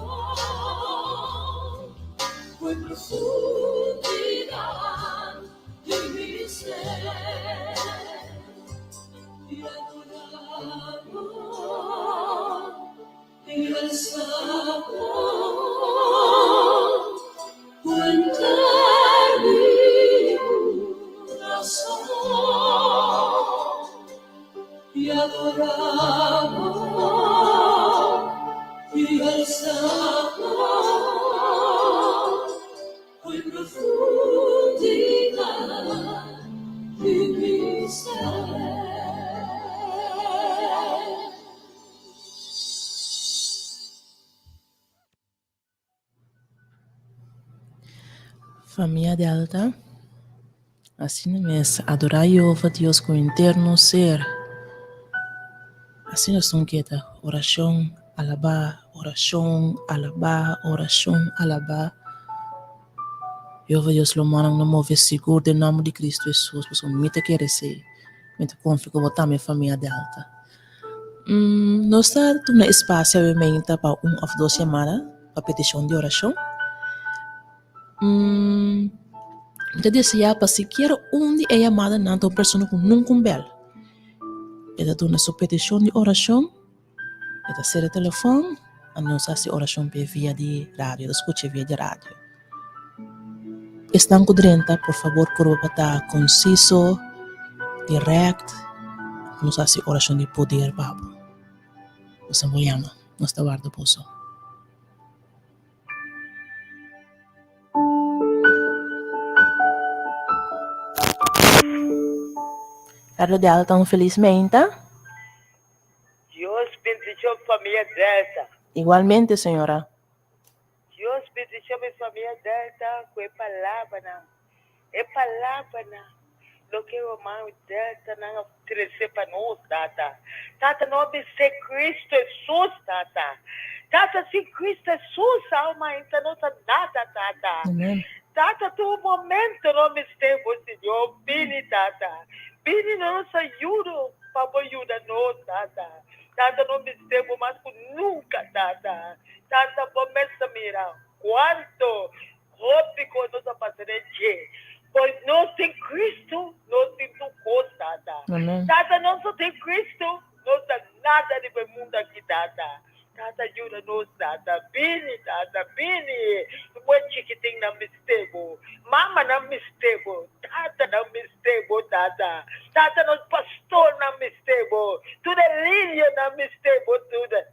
Por profundidad di mi ser. Mi adorá bo, mi alsá bo, Cuenta mi corazón. Mi adorá bo, mi alsá bo, Por profundidad di mi ser. Famia Delta, asina mes adorá Yehova Dios ku henter nos ser. Asina nos tin keda, orashon, alabá, orashon, alabá, orashon, alabá. Yehova Dios lo manda nos move sigur den nòmber di Kristu Hesus, pasobra mi ta kere esei. Mi ta konfia ku bo tambe famia Delta. Nos ta tuma espasio awe pa un òf dos yamada pa petishon di orashon. Mi ta deseá pa sikiera un di e yamadanan ta un persona ku nunka un bèl. E ta duna su petishon di orashon, e ta sera e telefòn, a nos hasi orashon p'e via di radio, e ta skucha via di radio. Esnan ku drenta por fabor purba pa ta konsiso, dirèkt, nos hasi orashon di poder pa bo. Boso por yama, nos ta warda boso. Radio Delta un felis meinta. Dios bendicion famia Delta. Igualmente señora. Dios bendicion mi famia Delta cu e palabranan. E palabranan loke ruman Delta nan a trece pa nos Tata. Tata no a bis'e Cristo Jesus Tata. Tata sin Cristo Jesus alma ainda no ta nada Tata. Amen. Tata tur momento no mester bo Señor bini Tata. Bini na nos ayudo pa bo yuda nos Tata. Tata no mester bo mas cu nunca Tata. Tata bo mes ta mira cuanto Hopi cos nos a pasa den dje. Pues nos tin Cristo, nos tin tur cos, Tata. Amen. Tata, nos no tin Cristo, nos ta nada riba e mundo aki, Tata. Tata, yuda nos, Tata. Bini, Tata, bini. Bo chikitin nan mester bo. Mama nan mester bo. Tata nan mester bo, Tata. Tata, nos pastor nan mester bo. Tur e lider nan mester bo,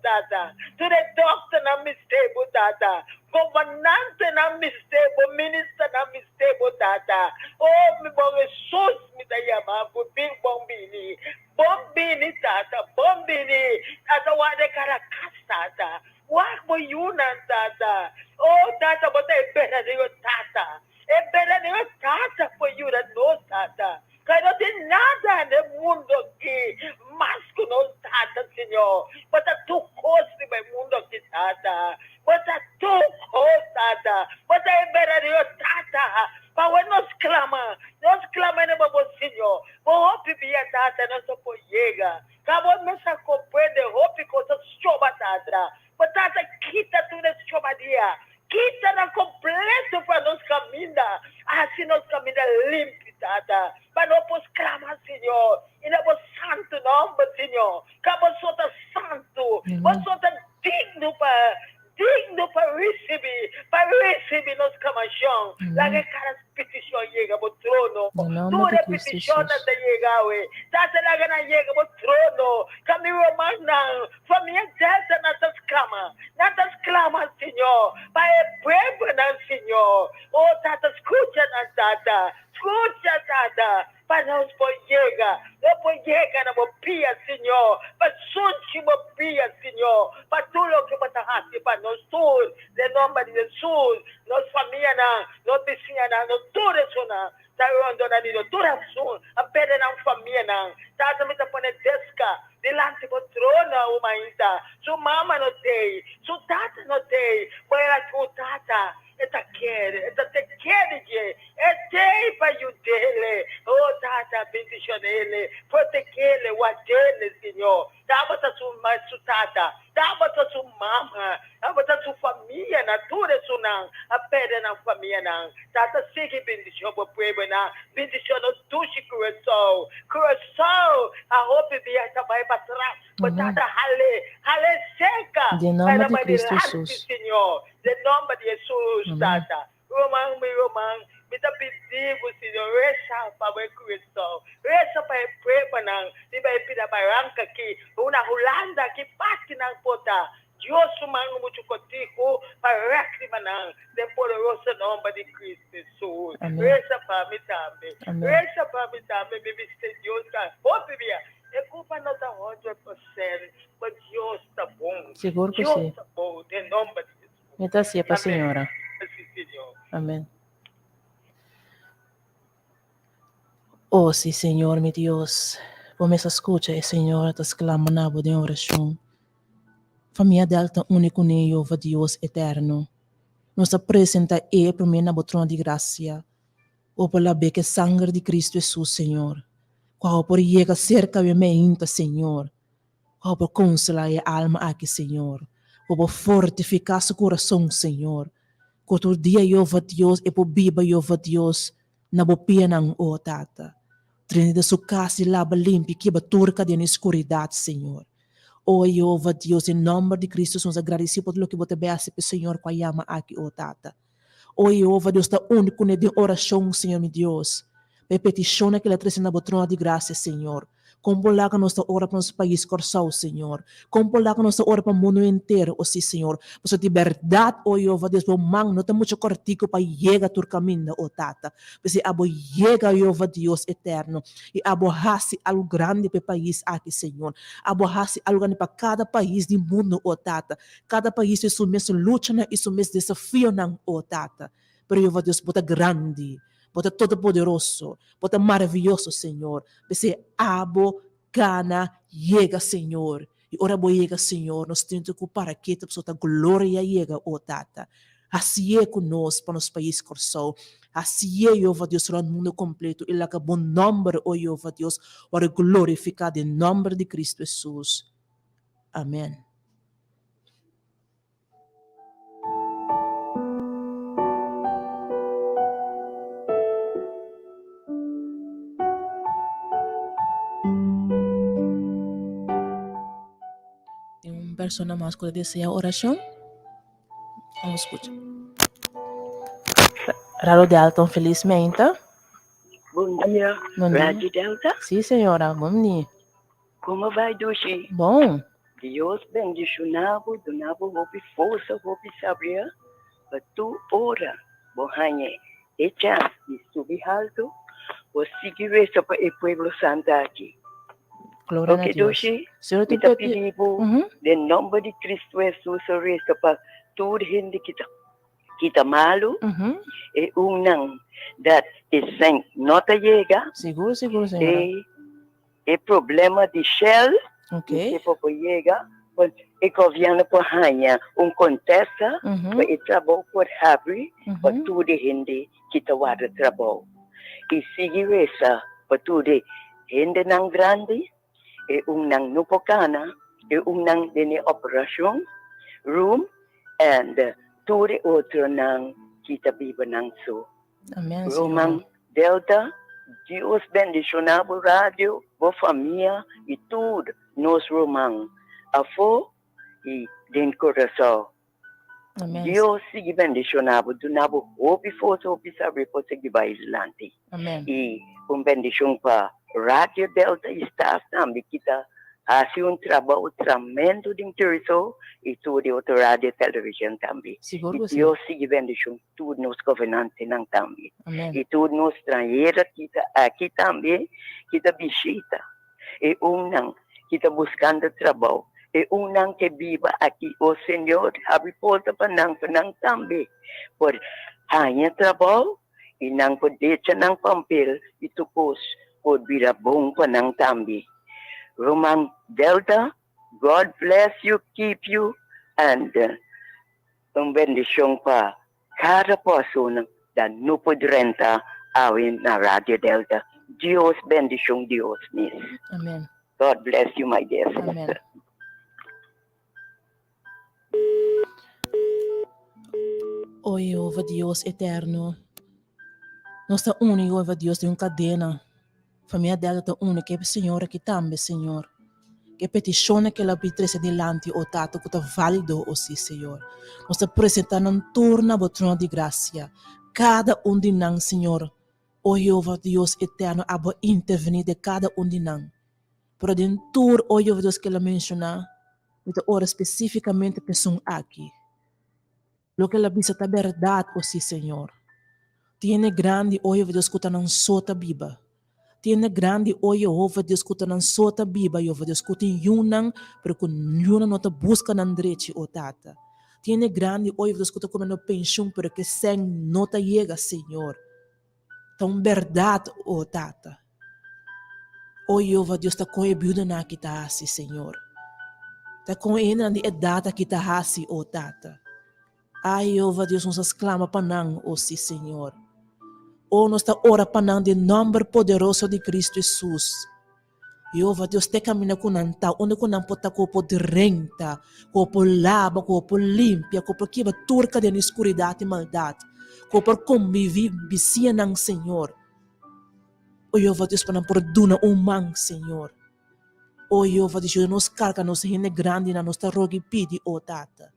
Tata. Tur e dokter nan mester bo, Tata. Gobernantenan mester bo, ministernan mester bo, Tata. Oh, mi bon Hesus, mi ta yama bo, bin bon bini. Bon bini, Tata, bon bini. Tata, wak den kada kas, Tata. Wak bo yunan, Tata. Oh, Tata, bo ta e berdadero Tata. E berdadero Tata por yuda nos, Tata. Ka no tin nada den mundo aki mas ku nos Tata, Señor. Bo ta tur kos riba e mundo aki, Tata. Bo ta tur kos, Tata. Bo ta e berdadero Tata. Pawe nos klama, nos klama riba bo, Señor. Bo hopi bia, Tata, nos no por yega. Ka bo mes a komprende hopi kos ta stroba, Tata. Bo Tata kita tur e strobadia. Kita nan kompleto pa nos kaminda. Hasi nos kaminda limpi, Tata, pa no por sklama, Señor, i na bo santu nòmber, Señor. Ka bo so ta santu, bo so ta digno pa digno pa risibí, pa risibí nos sklamashon. Laga kada petishon yega bo trono. Tur e petishonnan ta yega awe. Tata, laga nan yega bo trono. Ka mi rumannan Famia Delta nan ta sklama, nan ta sklama Señor, pa e pueblonan Señor. Oh Tata skucha nan Tata, skucha Tata, pa nos por yega, nos por yega na bo pia Señor, pa sunchi bo pia Señor, pa tur loke bo ta hasi pa nos tur, den nomber di Jesus, nos famianan, nos bisiñanan, nos tur esunnan. Ta rondona di no tur asun a perde nan famianan. Tata mi ta pone Deska dilanti bo trono awo mainta. Su mama no tei, su tata no tei, bo era cu tata e ta kere, e ta te kere dje, e tei pa yudele. Oh tata bendishonele, protegele, wardele Señor. Tabata su su tata, tabata su mama, tabata su famianan, tur esunnan a perde nan famianan. Tata sigui bendicion bo pueblonan, bendicion nos dushi Curaçao. Curaçao a hopi bia ta bai patras, bo tata hale, hale cerca Den pa nomber nan di bai Cristo dilanti Jesus. Señor. Den nomber di Jesus, Tata. Ruman, mi ruman, mi ta pidi bo, Señor, resa pa bo e Curaçao. Resa pa e pueblonan riba e pida baranka aki, na Hulanda, ki parti nan por ta. Dios su man muchu kotiku pa rèk riba nan, den poderoso nomber di Cristo Jesus. Amen. Resa pa mi tambe. Amen. Resa pa mi tambe, mi mester Dios ta hopi bia. E culpa no ta 100%, but Dios ta bon. Sigur ku Dios si. ta bon, den nomber di Jesus. Mi ta hacié pa Amén. Señora. Sí, Señor. Amén. Oh, sí, Señor, mi Dios, bo mes a scucha e Señora ta sclama na bo den oracion. Famia Delta uni cune, Jehova Dios eterno. Nos ta presenta e prome na bo trono di gracia. Bo por lab'é ku e sanger di Cristo Hesus, Señor. Kua bo por yega serka bo meinta, Señor. Kua bo por konsolá e alma aki, Señor. Bo por fortifiká su kurason, Señor. Ku tur dia, Jehová Dios, e por biba, Jehová Dios, na bo pianan, o Tata. Drenta den su kas i laba limpi, kiba tur kadena di skuridat, Señor. O Jehová Dios, den nòmber di Cristo Hesus, nos a gradisí pa tur loke bo ta bai hasi pa e Señor ku a yama aki, o Tata. O Jehova, Dios ta uni ku ne den orashon, Señor mi Dios, pa e petishonnan ku el a trese na bo trono di grasia, Señor. Kon por laga nos ta ora pa nos pais Kòrsou, Señor. Kon por laga nos ta ora pa mundu henter, o sí, Señor. Pasobra di bèrdat, o Jehová Dios, bo man no ta muchu kòrtiku pa yega tur kaminda, o Tata. P'esei abo yega, Jehová Dios eterno, i abo hasi algu grandi pa e pais aki, Señor. Abo hasi algu grandi pa kada pais di mundu, o Tata. Kada pais tin su mes luchanan i su mes desafionan, o Tata. Pero Jehová Dios, bo ta grandi, bo ta todopoderoso, bo ta maravioso, Señor. P'esei abo gana yega, Señor. I ora bo yega, Señor, nos tin ku para ketu pasobra ta gloria yega, o Tata. Hasié ku nos pa nos pais Kòrsou. Hasié, Jehová Dios, rònt mundu kompletu i laga bo nòmber, o Jehová Dios, wòrdu glorifiká den nòmber di Kristu Hesus. Amèn. Tin un persona mas ku ta desea orashon? Vamos skucha. Radio Delta, un felis meinta. Bon dia, Bon dia. Radio Delta. Sí, señora, bon dia. Como vai, Dushi? Bon. Dios bendiciona bo, duna bo hopi forsa, hopi sabia, pa tur ora bo haña e chance di subi halto, bo sigui resa pa e pueblo santo aki. Gloria na Ok, Dios. Dushi, Señor, mi tu ta pedi. pidi bo den nomber di Cristo Jesus resa pa tur hende ki ta ki ta malu, e unnan dat e sèn no ta yega, Sigur, sigur, señora. e E problema di Shell Ok. i ke por yega pa e gobièrnu por haña un kontesta pa e trabou por habri pa tur e hende ki ta warda trabou. I sigui resa pa tur e hendenan grandi, e unnan no por kana, e unnan den e operashon room and tur e otronan ki ta biba nan so. Amen, Roman Señor. Delta, Dios bendiciona bo radio, bo famia y tur nos ruman afo y den Curaçao. Amen. Dios sigui bendiciona bo, duna bo hopi forsa, hopi saber pa sigui bay dilanti. Amen. Y un bendicion pa Radio Delta y staff tambe ki ta Hasi un trabou tremendo den Curaçao y tur di otro radio y television tambe. Sigur Y cu si. Dios sigui bendicion tur nos gobernantenan tambe. Amen. Y tur nos stranhero ki ta aki tambe ki ta bishita e unnan ki ta buscando trabou, e unnan ke biba aki. O Señor, habri porta pa nan, pa nan tambe por haña trabou y nan por decha nan pampel y tur cos por bira bon pa nan tambe. Ruman Delta, God bless you, keep you and un bendicion pa cada persona dat no por drenta awe na Radio Delta. Dios bendicion Dios mes. Amen. God bless you my dear Amen. sister. O Jehova Dios eterno, nos ta uni, Jehova Dios, den un cadena. Famia Delta ta uni ku e señora aki tambe, Señor. Ku e petishonnan ku el a bin trese dilanti, o Tata, ku ta válido, o sí, Señor. Nos ta presentá nan tur na bo trono di grasia, kada un di nan, Señor. O Jehova Dios eterno, abo intervení den kada un di nan. Pero den tur, o Jehova Dios, ku el a menshoná, mi ta ora spesífikamente pa esun aki. Loke el a bisa ta bèrdat, o sí, Señor. Tin hende grandi, o Jehova Dios, ku ta nan so ta biba. Tin hende grandi, o Jehova Dios, ku ta nan so ta biba, Jehova Dios, ku tin yunan, pero ku yunan no ta buska nan drechi, o Tata. Tin hende grandi, o Jehova Dios, ku ta kome no penshun, pero ku e sèn no ta yega, Señor. Ta un bèrdat, o Tata. O Jehova Dios, ta kon e biudanan aki ta hasi, Señor? Ta kon e hendenan di edat aki ta hasi, o Tata? Ai, Jehova Dios, nos a sklama pa nan, o sí, Señor. O nos ta ora pa nan den nòmber poderoso di Kristu Hesus. Jehova Dios, te kaminda ku nan ta, unda ku nan por ta, ku bo por drenta, ku bo por laba, ku bo por limpia, ku bo por kibra tur kadena di skuridat i maldat, ku bo por kombiví bisianan, Señor. O Jehova Dios, pa nan por duna un man, Señor. O Jehova Dios, yuda nos karga nos hende grandinan, nos ta roga i pidi, o Tata.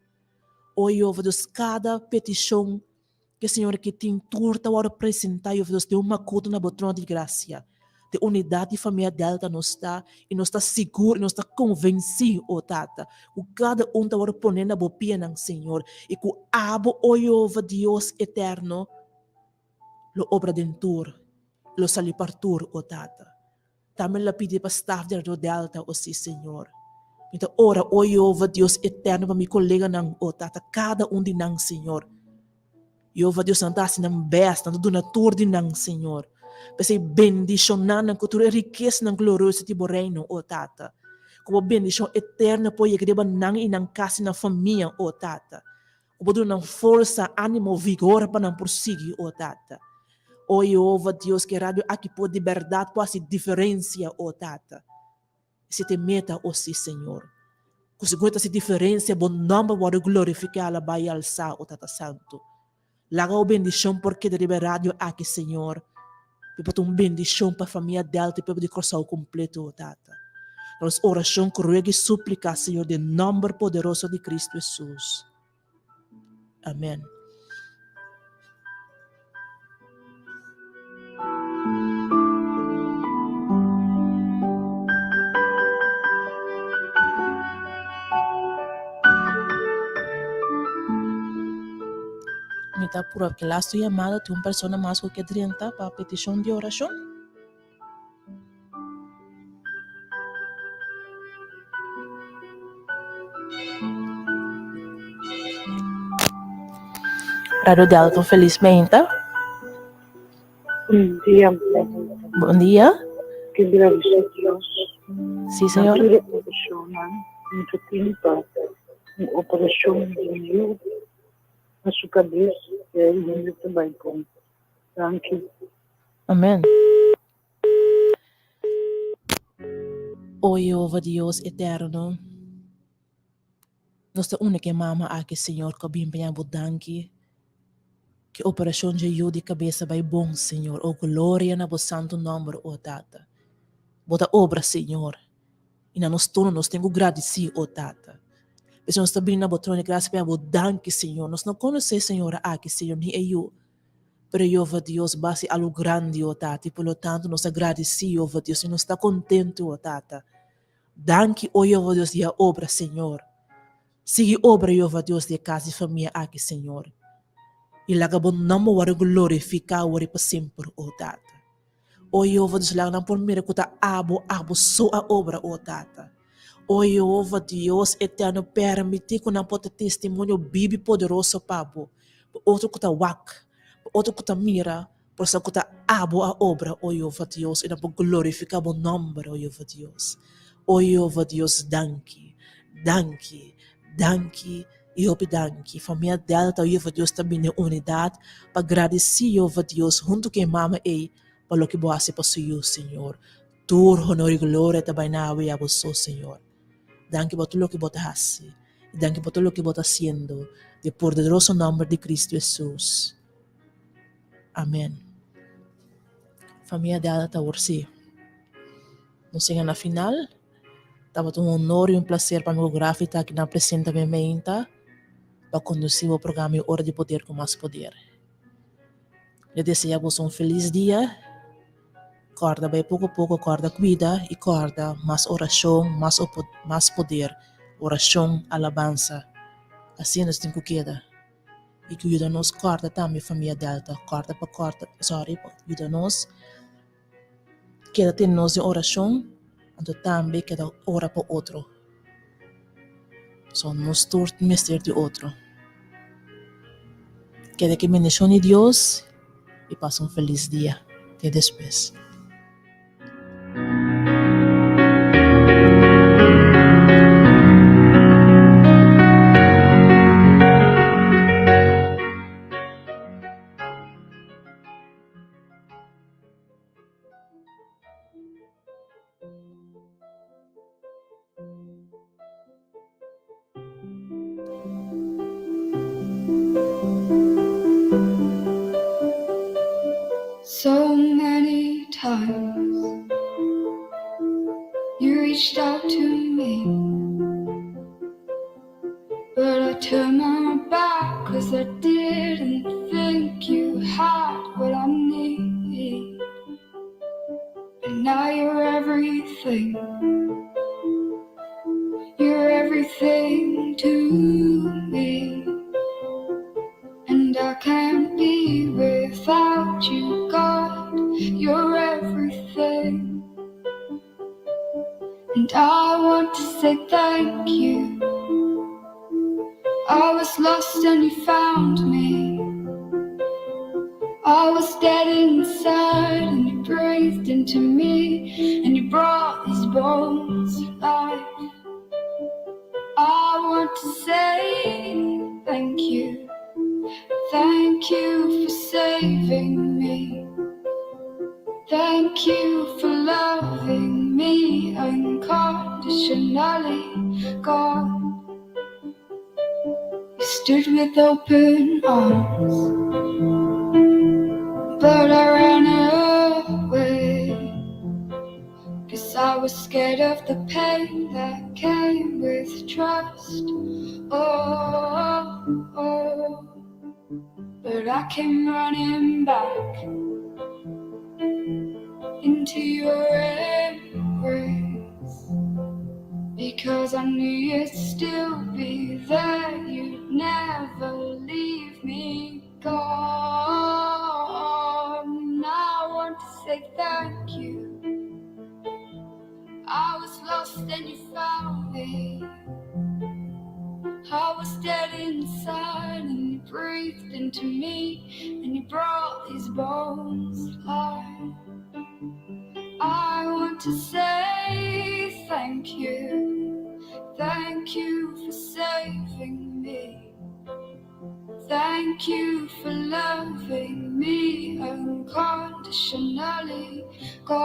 O Jehova Dios, kada petishon ku e señora aki tin tur ta wòrdu presentá, Jehova Dios, den un makutu na bo trono di grasia. Den unidat di famia Delta nos ta i nos ta sigur i nos ta konvensí, o Tata, ku kada un ta wòrdu poné na bo pianan, Señor, i ku abo, o Jehová Dios eterno, lo obra den tur i lo sali par tur, o Tata. Tambe lo pidi pa staf di Radio Delta, o sí, Señor. Mi ta ora, o Jehová Dios eterno, pa mi koleganan, o Tata, kada un di nan, Señor. Jehová Dios, nan ta hasi nan best, nan ta duna tur di nan, Señor. P'esei bendishoná nan ku tur e rikesanan glorioso di bo Reino, o Tata. Ku bo bendishon eterno por yega riba nan i nan kas i nan famia, o Tata. Ku bo duna nan forsa, ánimo, vigor pa nan por sigui, o Tata. O Jehova Dios, ku e radio aki por di bèrdat por hasi diferensia, o Tata. Esei ta e meta, o sí, Señor. Ku segun e ta hasi diferensia, bo nòmber wòrdu glorifiká, alabá i alsá, o Tata Santu. Laga bo bendishon por keda riba e radio aki, Señor, pa e por ta un bendishon pa famia Delta i pueblo di Kòrsou kompleto, o Tata. Ta nos orashon ku ruega i súplika, Señor, den nòmber poderoso di Kristu Hesus. Amèn. Mi ta purba ke lastu yamada tin un persona mas ku ke drenta pa petishon di orashon. Radio Delta felizmente. Bon dia. Bon dia. Ke gradisí Dios. Sí, señor. Tur e orashonnan mi ta tin pa un operashon di mi yu na su kabes i e hende ta bai bon. Danki. Amen. O Jehova Dios eterno, nos ta uni ku e mama aki, Señor, ku a bin paña bo danki. Ku e operashon dje yu di kabes a bai bon, Señor. O gloria na bo santu nòmber, o Tata. Bo ta obra, Señor. I na nos turno nos tin ku gradisí, o Tata. P'esei nos ta bini na bo trono di grasia paña bo danki, Señor. Nos no konosé e señora aki, Señor, ni e yu. Pero Jehova Dios bo hasi algu grandi, o Tata, i por lo tanto nos ta gradisí, Jehova Dios, i nos ta kontentu, o Tata. Danki, o Jehova Dios, di e obra, Señor. Sigui obra, Jehova Dios, di e kas di famia aki, Señor. I laga bo nòmber wòrdu glorifiká awor i pa semper, o Tata. O Jehova Dios, laga nan por mira ku ta abo, abo so a obra, o Tata. O Jehova Dios eterno, permití ku nan por ta testimonio bibu i poderoso pa bo, pa otro ku ta wak, pa otro ku ta mira, por sa ku ta abo a obra, o Jehova Dios, i nan por glorifiká bo nòmber, o Jehova Dios. O Jehova Dios, danki, danki, danki i hopi danki. Famia Delta, o Jehova Dios, ta bini den unidat pa gradisí Jehova Dios huntu ku e mama ei pa loke bo hasi pa su yu, Señor. Tur honor i gloria ta bai na abo i abo so, Señor. Danki pa tur loke bo ta hasi i danki pa tur loke bo ta hasiendo den e poderoso nòmber di Cristo Hesus. Amen. Famia Delta ta awor si. Nos yega na final. Tabata un honor i un placer pa mi ku Grafi ta aki na presenta mi meinta pa conduci bo programa E Ora di Poder ku Mas Poder. Mi ta desea boso un feliz dia. Kòrda bai poko poko, kòrda kuida i kòrda mas orashon, mas mas poder, orashon, alabansa. Asina nos tin ku keda. I ku yuda nos kòrda tambe famia Delta, kòrda pa kòrda, sòri, yuda nos keda tene nos den orashon, anto tambe keda ora pa otro. So nos tur mester di otro. Keda ki bendishon di Dios i pasa un felis dia. Te despues. So many times. And I can't be without you, God. You're everything. And I want to say thank you. I was lost and you found me. I was dead inside and you breathed into me and you brought these bones to life. I want to say thank you. Thank you for saving me. Thank you for loving me unconditionally, God. You stood with open arms, but I ran away. 'Cause I was scared of the pain that came with trust. Oh. But I came running back into your embrace because I knew you'd still be there. You'd never leave me gone. I want to say thank you. I was lost and you found me. I was dead inside and you breathed into me and you brought these bones to life. I want to say thank you. Thank you for saving me. Thank you for loving me unconditionally. God,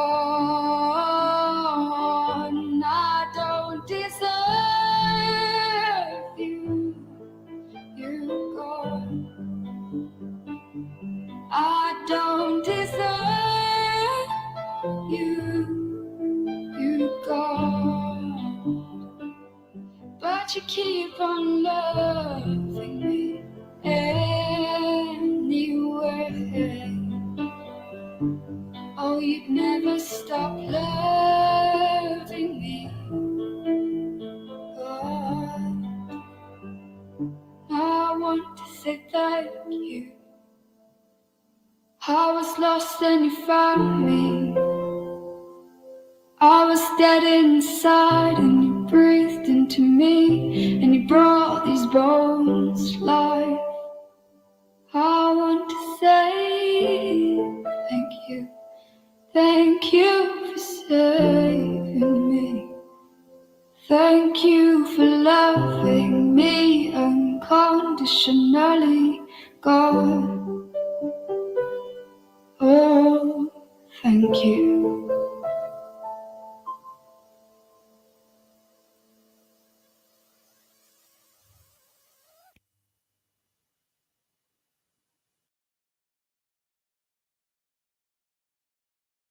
I don't deserve you, you God. I don't deserve you, you God. But you keep on loving me anyway. Oh, you'd never stop loving me. God, I want to say thank you. I was lost and you found me. I was dead inside and you breathed into me and you brought these bones to life. I want to say thank you. Thank you for saving me. Thank you for loving me unconditionally, God. Oh, thank you.